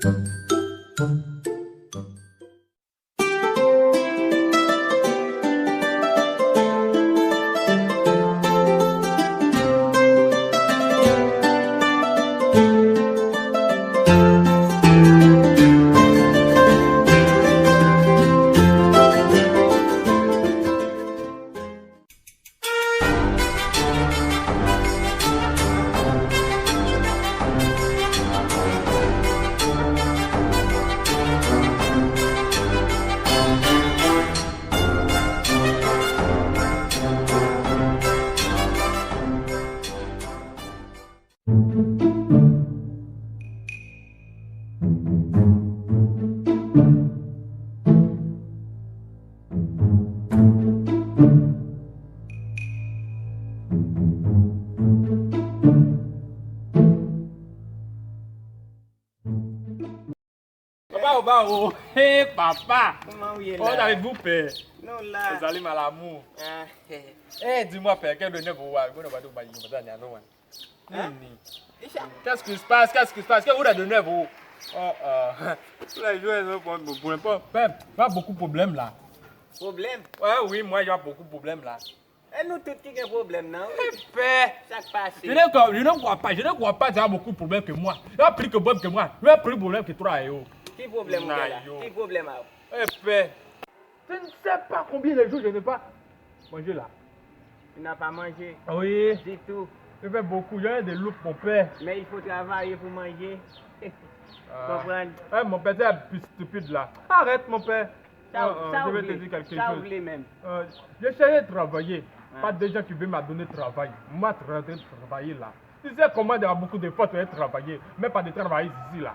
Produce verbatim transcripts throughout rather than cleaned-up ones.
Papa, papa, oh, hey, papa. Kòman w ye la? Oh, t'avez-vous peur? Nou la. Salut, mon amour. Ah, eh. Eh, dis-moi, père, quel honneur pour vous? Bon, on va dire, on va dire, on va dire, non, ouais. Hein? Nini. Qu'est-ce qui se passe? Qu'est-ce qui se passe? Qu'est-ce que vous avez de neuf, oh? Oh, oh. Tous les jours, ils ont problème, problème. Père, il y a beaucoup de problèmes là. Problème? Ouais, oui, moi, il y a beaucoup de problèmes là. E nou tout ki gen pwoblèm nan, wi. Epè! Sa k pase? Je ne crois, je ne crois pas, je ne crois pas qu'il y a beaucoup de problèmes que moi. Il y a plus de problèmes que moi. Il y a plus de problèmes que toi, yo. Ki pwoblèm ou gen la? Ki pwoblèm a ou? Epè! Je ne sais pas combien de jours je n'ai pas mangé là. Tu n'as pas mangé? Oui. Du tout. Je fais beaucoup, j'ai des loups, mon père. Mais il faut travailler pour manger. Ah. Konprann? Eh, mon père, t'es un peu stupide là. Arrête, mon père. Sa ou, ah, ah, sa ou vle? Je vais te dire quelque chose. Sa ou vle menm? Euh, j'ai cherché de travailler. Ah. Pas de gens qui veulent me donner travail. Moi, tra-, tra-, travailler là. Tu sais comment il y a beaucoup de fois, tu travailler, mais pas de travail ici là.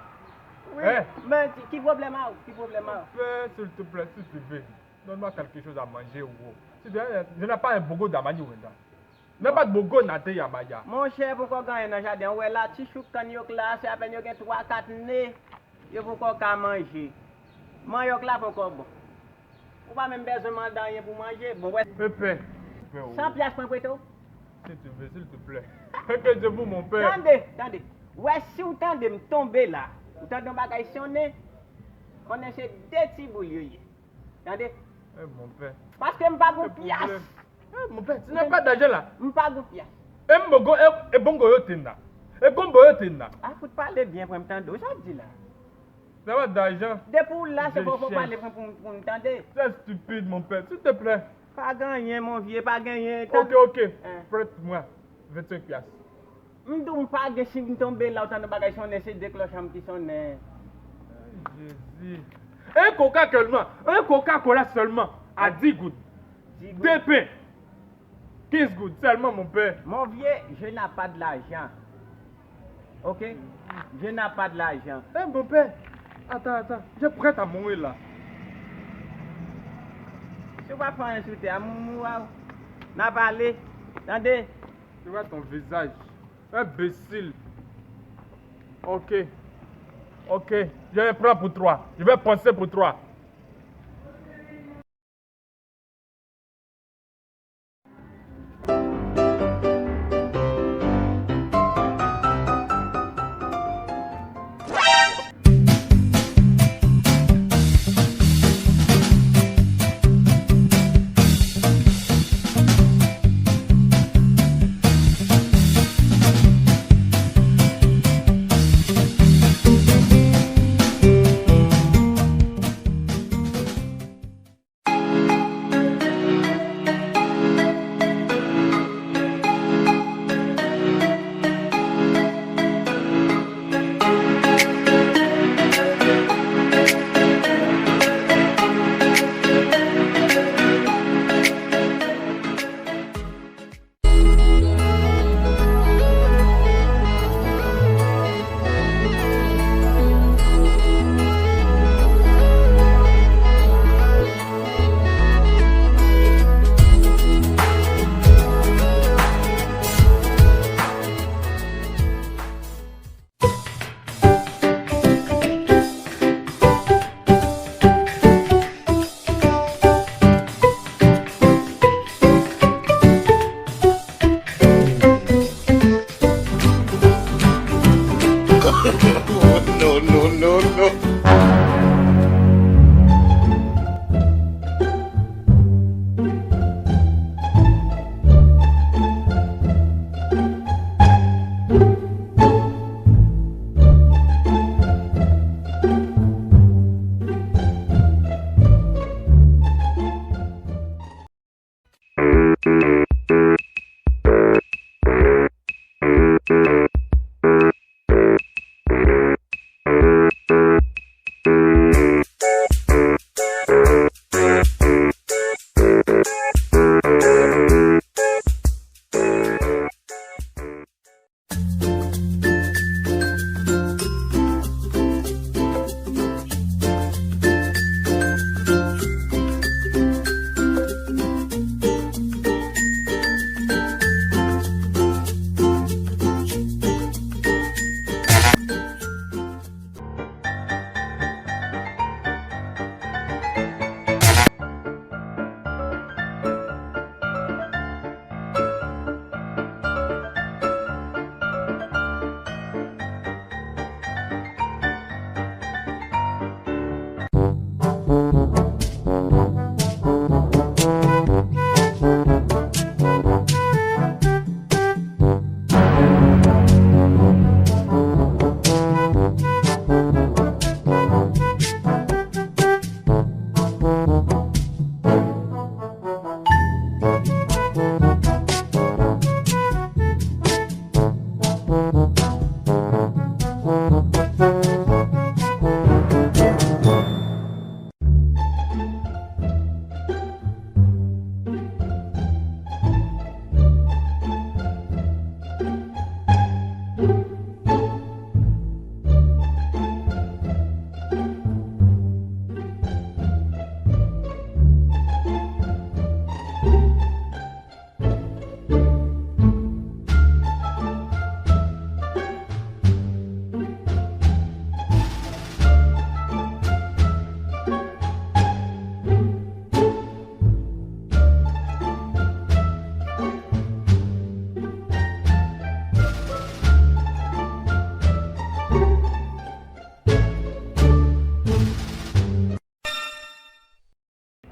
Oui, hein? Men ki, ki pwoblèm a ou? Ki pwoblèm a ou? Père, s'il te plaît, si tu veux, donne-moi quelque chose à manger, ou. Si tu veux, je n'ai pas un bogo dans ma nourriture. Mwen pa t bon gwo nan te yabaya. Monchè, poko gen anyen nan jaden an. Ou wè la, ti chouk kann yo k la, se apèn yo gen twa, kat ne, yo poko ka manje. Manyòk la poko bon. Ou pa menm bezwen mande anyen pou manje. Bon, wè. Pèpè. San pyas mwen prete w? Si tu veux, s'il te plaît. Fais que Dieu vous, mon père. Tande, tande. Wè, si w tande m tonbe la, ou tande yon bagay sonnen, konnen se de ti boul yo ye. Tande? Eh, mon père. Paske m pa gon pyas. Eh, mon père, tu n'as pas d'argent là. M pa gon pyas. E m bongo, e, e bongo yo te n la. E gombo yo te n la. A fout pale byen pou m tande w. Sa w di la? Tu n'as pas d'argent. Depi w la, se fò w pale pou, pou, pou m tande. C'est stupide, mon père, s'il te plaît. Pa gen anyen, mon vieux, pa gen anyen. Ok, ok. Hein. Prête-moi vingt-cinq piastres. M di w m pa gen, si m tonbe la, ou tande bagay sonnen, se de klòch an m ki sonnen. Ay, Jezi. Un Coca seulement, un Coca-Cola seulement, à dix goud. Dix goud. Deux pains, quinze goud seulement, mon père. Mon vieux, je n'ai pas de l'argent. Ok? Je n'ai pas de l'argent. Eh, mon père, attends, attends, je prête à mourir là. Si w pa fè anyen sou tè a, m, m, waw. N a pale. Tande? Tu vois ton visage. Imbécile. Ok. Ok. J'ai un plan pour toi. Je vais penser pour toi.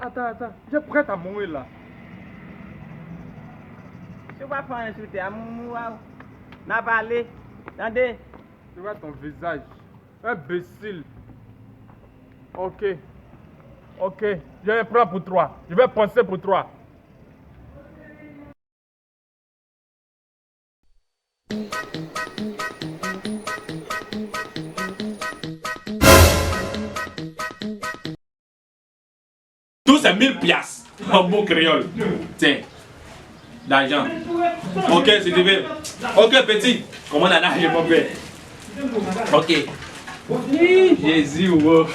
Attends, attends, je suis prêt à mourir là. Si w pa fè anyen sou tè a, mou, mou, waw. N a pale. Tande. Je vois ton visage. Imbécile. Ok. Ok. Je vais prendre pour toi. Je vais penser pour toi. Tout c'est mille piastres. An bon kreyòl. Tiens. Lajan. Ok, si tu veux. Ok, petit. Kòman nana, je m'en vais. Ok. Ih, Jezi, wo.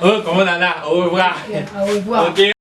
Oh, kòman nana? Au revoir. Au revoir. Ok.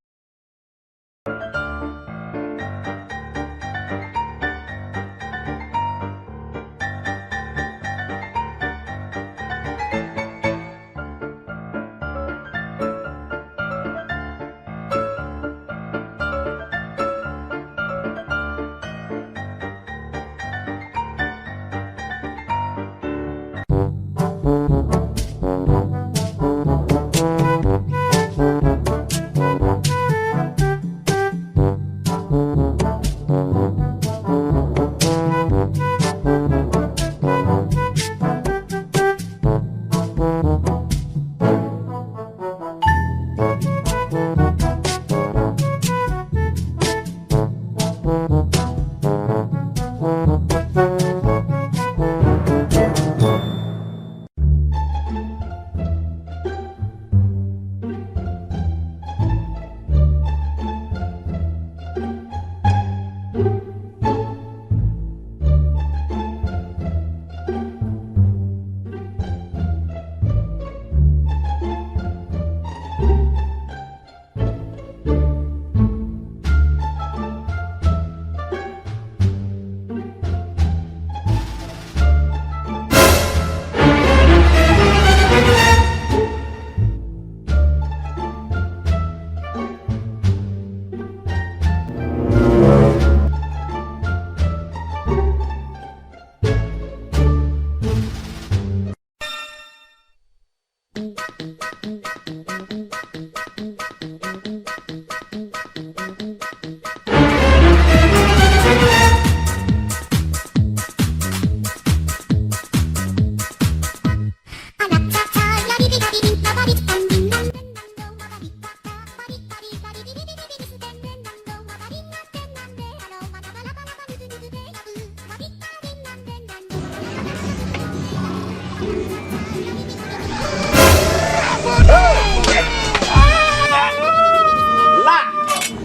La!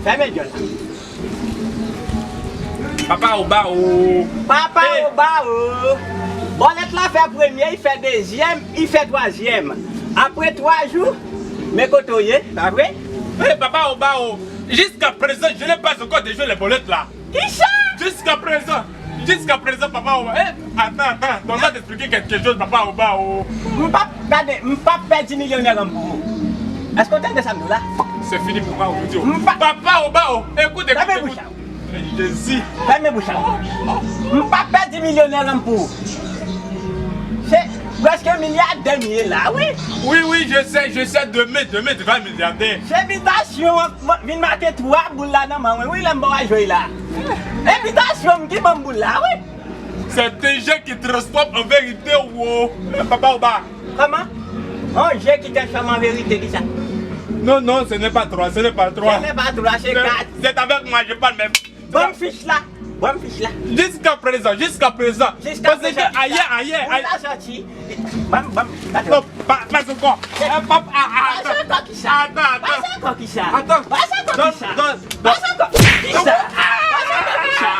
Fèmen dyòl la. Papa Oba o. Papa Oba o. Bòlèt la fè premye, li fè dezyèm, li fè twazyèm. Apre twa jou, men kote w ye, pa vre? Hey, Papa Oba o. Jusqu'à présent, je n'ai pas encore déjoué les boulettes là. Kisa? Jusqu'à présent, jusqu'à présent, Papa Oba. Eh, attends, attends, donne-moi t'expliquer quelque chose, Papa Oba o. M p ap, gade, m p ap pèdi milyonè an m pou ou. Èske w tande sa m di w la? C'est fini pour moi aujourd'hui. M pa... Papa Oba o. Écoute, écoute, écoute. Fèmen bouch ou. Jezi. Fèmen bouch ou. M p ap pèdi milyonè an m pou ou. Se prèske milyadè m ye la, wi. Oui, oui, je sais, je sais, demain, demain, tu vas être milliardaire. Se bitasyon an vin make twa boul la nan men mwen, wi, lè m ba w a jwe la. E bitasyon m ki ban m boul la, wi. C'est un jeu qui transforme en vérité, wo. Papa Oba. Kòman? Un jeu qui transforme en vérité, kisa? Non, non, ce n'est pas trois, ce n'est pas trois. Ce n'est pas trois, c'est quatre. C'est avec moi, je parle, mais Ban m fich la. Ban m fich la. Jusqu'à présent, jusqu'à présent. Jusqu'à présent. Parce que ayè, ayè, ayè. Ou la sòti. Ban m, ban m, gade. Non, pa, pa ankò. Eh, pa, ah, ah, attends. Pa ankò kisa? Attends, attends. Pa ankò kisa? Attends. Pa ankò kisa? Non, non, non. Pa ankò kisa? Pa ankò kisa?